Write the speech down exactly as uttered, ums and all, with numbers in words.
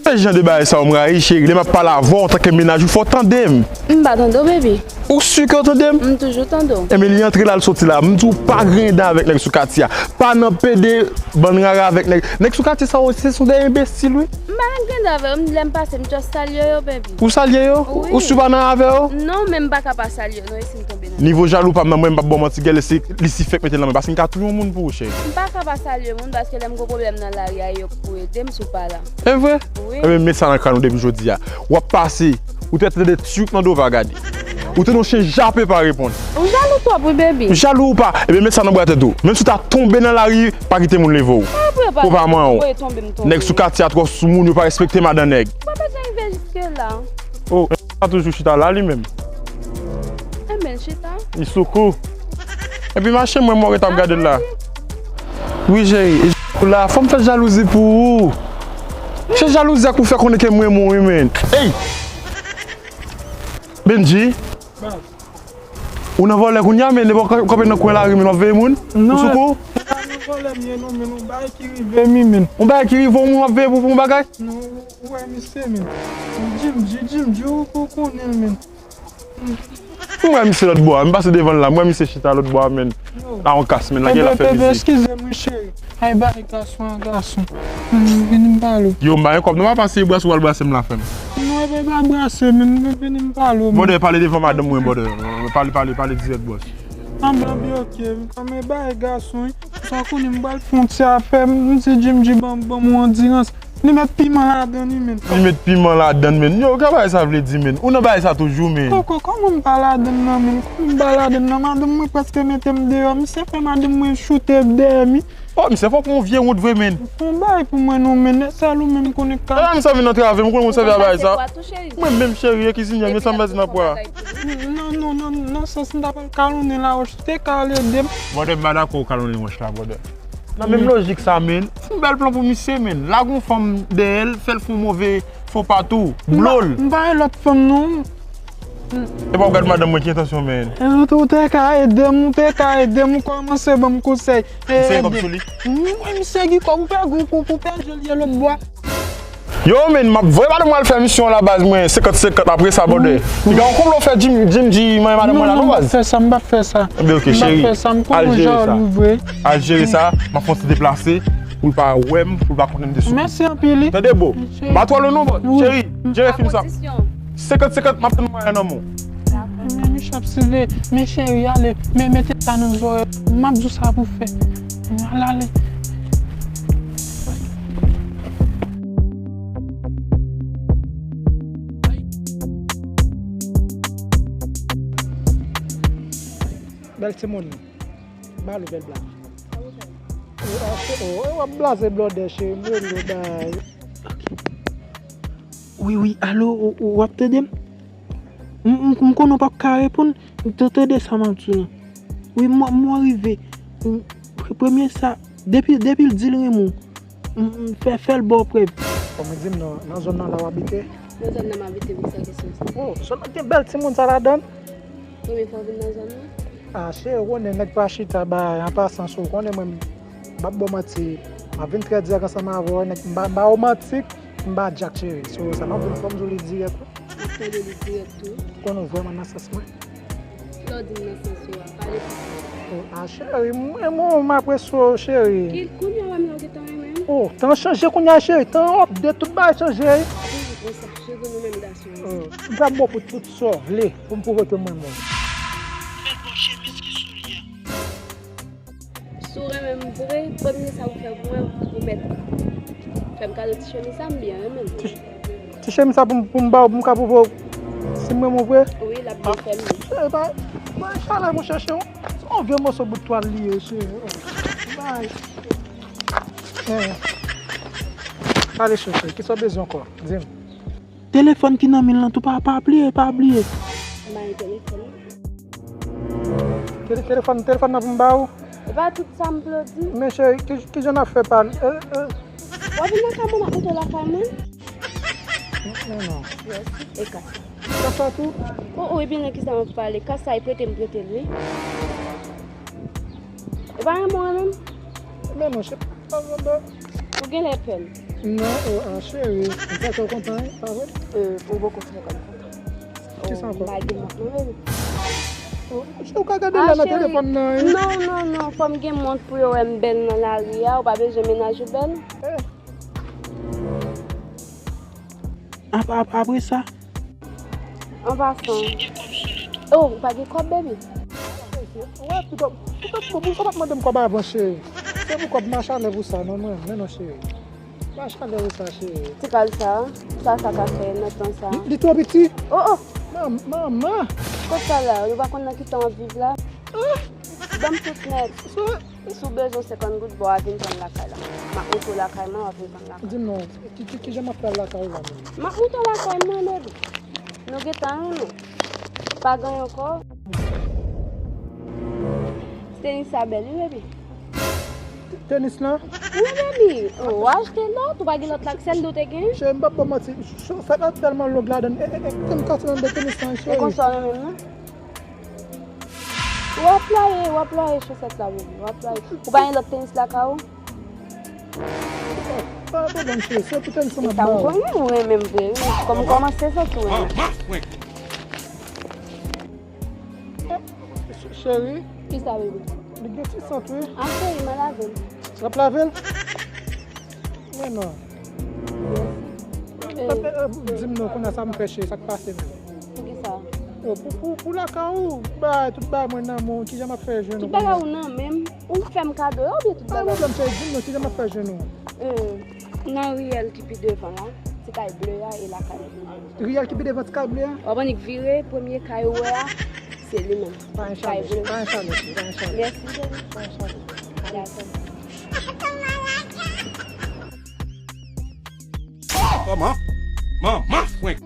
Se jan de bagay sa w m rayi, cheri. Lè m ap pale avè w antanke mennaj ou, fò w tande m. M pa tande w, baby. Ou si ke w tande m? M toujou tande w. Ebyen, li antre la, l soti la. M di w pa griyen dan avèk nèg sou katye a. Pa nan pede bann rara avèk nèg. Nèg sou katye sa yo, se son de enbesil, wi. M pa nan griyen dan avè yo, m, lè m pase, m just salye yo, baby. Ou salye yo? Wi. Ou si w pa nan avè yo? Non, men m pa ka pa salye yo, non, e si m tonbe nan. Nivo jalou pa m nan, mwen, m p ap ba w manti, gèlè, se Lisifè k mete l nan men, paske m ka touye yon moun pou ou, cheri. M pa ka pa salye moun, paske lè m gon pwoblèm nan lari a, yo pou ede m si w pa la. E vre? Wi. Ebyen, met sa nan kran ou depi jodi a. W ap pase, ou te tande tchoup nan do va gade. Ou tande yon chen jape pa reponn. Ou jalou twòp, wi, baby. Jalou ou pa, ebyen, met sa nan bwa tèt ou. Menm si w ta tonbe nan lari, pa kite moun leve w. Pou pa manyen w. Nèg sou katye a twò sou moun, yo pa respekte madan nèg. Ou pa bezwen rive jiske la. Oh, sa toujou chita la, li menm. Enben, chita. Li sou kou. Epi mache mwen, mwen ret ap gade l la. Wi, cheri. E la, fò m fè jalouzi pou ou. Se jalouzi a k pou fè konnen ke m renmen w, wi, men. Ey! Bendji. Ou nan vòlè kounye a, men, depi w kanpe nan kwen lari, men, w ap veye moun? Ou sou kou? Non, e pa nan vòlè m ye, non, men, yon bagay ki rive m, men. Yon bagay ki rive w, moun w ap veye pou, pou yon bagay? Non, ou wè misye, men. Jim, Jim, Jim, ou, ou konnen l, men. M wè misye lòt bò a, m pase devan l la, m wè misye chita lòt bò a, men. Yo. La yon kas, men, lage l ap fè mizik. Eskize m, wi, cheri. Ay, bay gason a gason. Mm, vini m pale w. Yo, m pa gen kòb. Non, pa pase brase w al brase m la, frè m. Non, e pa brase, men, vini m pale w, men. Brother, pale devan madanm mwen, brother. Pale, pale, pale dirèk, boss. Anba byoke, kòm e bay gason, wi. Sa w konnen m pral fè yon ti afè, m di Jim Jim ban, ban m yon andirans. Li met piman ladan li, men. Li met piman ladan, men. Yo, ka bagay sa vle di, men? Ou nan bagay sa toujou, men. Kòkò, kòman m pa ladan nan, men? Kòman m pa ladan nan? Madanm mwen prèske mete m deyò. Misye fè madanm mwen choute dèyè m. Oh, misye fò pou yon vye wont vre, men. Fè yon bagay pou mwen, non, men. Sèl ou menm konnen ka. Epa misye vin antrave m, ou konnen mwen sèvi a bagay sa. Mwen menm, cheri, e kizinyè, men sa m pa di nan pwa. Non, non, non, nan sans m ta pral kalonnen lawòch, ou te ka al ede m. Brother, m pa dakò w kalonnen wòch la, brother. Nan menm lojik sa, men. Fè yon bèl plan pou misye, men. Lage yon fanm dèyè l, fè l fè yon move fo pa tou. Blo l. M pa, m pa gen lòt fanm, non. Epa w gad madanm mwen, ki entansyon, men. E, ou te, ou te ka ede m, ou te ka ede m, ou kòmanse ban m konsèy. E, misye gen kòb sou li? Wi, misye gen kòb, ou pè, ou, ou, ou pè je l ye lòt bò. Yo, men, m ap voye madanm mwen al fè misyon la, baz mwen, senkant senkant apre sa, brother. Piga w konble w fè Jim, Jim, Jim, manyen madanm mwen la, non, baz? Non, non, m p ap fè sa, m p ap fè sa. Ebyen, ok, cheri. M p ap fè sa, m konnen w jalou vre. Al jere sa, m ap fè yon ti deplase, pou l pa wè m, pou l pa konnen m te sou. Mèsi anpil, wi. Tande, bro. M pa twò lwen non, bro. Cheri, jere fim sa. Senkant senkant, m ap tann mwayen nan men w. Men Mich ap sile, men cheri, ale, men mete sa nan zòrèy. M ap di w sa pou fè. Ale, ale. Bèl timoun. Ba l bèl blag. O, o, w ap blaze blòdè, cheri, m rele w bay. Wi, wi, alo, w, w ap tande m? M, m, m konnen w p ap ka reponn, m te tande sa m ap di w lan. Wi, m, m rive. M, pre-, premye sa, depi, depi l di l renmen w, m, m fè, fè l ba w prèv. Kòman di m nan, nan zòn nan la w abite? Nan zòn nan m abite, wi, sa kesyon sa. O, zòn nan gen bèl timoun sa ladan l? Premye fwa w vin nan zòn nan? A, cheri, ou konnen nèg pa chita bay an pasan sou, ou konnen mwen, m p ap ba w manti, m ap vin trè dirèk ansanm avè w, nèg, m pa, m pa womantik, m pa djak, cheri. So, sa m ap vin fò m di w li dirèk, wi. M ap tande li dirèk tou. Ou konnen w vrèman nan sans mwen. Lè w di m nan sans ou a, pale plis. O, a, cheri, mwen, mwen, m apresye w, cheri. Ki, kounye a w wè m la w gentan renmen m? O, tan chanje kounye a, cheri, tan update, tout bagay chanje, wi. Toujou konsa, cheri, nou menm gason. O, m pral ba w pou tout sa w vle. Pou m pwouve ke mwen menm. Bèl bò chemiz ki sou li a. Si w renmen m vre, premye sa w fè pou mwen, ou mèt fè m kado ti chemiz sa, m byen renmen l. Ti, ti chemiz sa pou m, pou m ba w, pou m ka pwouve w si m renmen w vre? Wi, l ap byen fè m. A, cheri, pa, pa chalè, monchè, cheri. Se yon vye moso bout twal li ye, cheri. Bay. Eh. Ale chèche, kisa w bezwen ankò? Di m. Telefòn ki nan men l lan tou, pa, pa bliye, pa bliye. Bay telefòn nan. Tele-, telefòn, telefòn nan pou m ba ou? E pa tout sa m vle w di. Men cheri, ki, ki jan n ap fè pale? Eh, eh. W ap vin nan kay mwen, m ap monte w lakay mwen? Non, non. Yes, e kas. Kas la tou? O, o, ebyen nan kisa m ap pale? Kas sa, e prete m prete l, wi. E pa renmen w menm? Men non, se pa renmen. Ou genlè pè m. Non, oh, ah, cheri, m fè kè w kontan, wi, pa vre? Euh, ou poko fè kè m kontan. Kisa ankò? M pa gen mont non, baby. Oh, ou ka gade lè nan telefòn nan, wi. Non, non, non, fò m gen mont pou yo wè m bèl nan lari a, ou pa bezwen mennaj ou bèl. Eh. Ap-, ap-, apre sa? An pasan. Oh, ou pa gen kòb, baby? Wè, pito, pito, pou, pou, pou pa mande m kòb avan, cheri. Se pou kòb, m achalè pou sa, non, mwen, men non, cheri. M achalè pou sa, cheri. Ti kal sa, sa, sa ka fè nan tan sa. Li, li twò piti. Oh, oh. Manman. Kot sa la? Ou pa konn nan ki tan w ap viv la? Ah! Ban m tout nèt. Si w bezwen senkant goud, bon, w a vin pran lakay la. M ap montre w lakay mwen, w a vin pran lakay. Di m non, ki, ki, kijan m ap fè al lakay ou la menm? M ap montre w lakay mwen, baby. Nou gentan renmen. Pa gen ankò. Tenis sa bèl, wi, baby. Tenis lan? Wi, baby. Oh, w achte lòt, ou pa gen lòt la, sèl li w te gen? Cheri, m p ap ba w manti. Sa pa tèlman long ladan. E, e, e, kite m kase nan de tenis lan, cheri. E konsa w renmen l, non? W ap playe, w ap playe chosèt la, baby. W ap playe. Ou pa gen lòt tenis lakay ou? Pa gen pwoblèm, cheri. Se pou tenis lan m ap ba w. Ou renmen m vre, wi. Kòm m kòmanse santi w renmen. Cheri. Kisa, baby? Li gen ti sant, wi. Ah, cheri, m a lave l. W ap lave l? Men non. Di m non, kounye a sa m fè, cheri, sa k pase menm? Poukisa? Oh, pou, pou, pou lakay ou, bay, tout bay mwen nan men w, kijan m ap fè jwenn ou? Tout bagay ou nan men m, ou fè m kado yo oubyen tout bagay? Pa gen pwoblèm, cheri, di m non, kijan m ap fè jwenn ou? Euh, nan riyèl ki pi devan la, ti kay ble a e lakay ble. Riyèl ki pi devan ti kay ble a? W ap annik vire, premye kay ou wè a, se li menm. Pa gen chalè, pa gen chalè, pa gen chalè. Mèsi, cheri. Pa gen chalè. Dakò. Kòman? Manman frenk.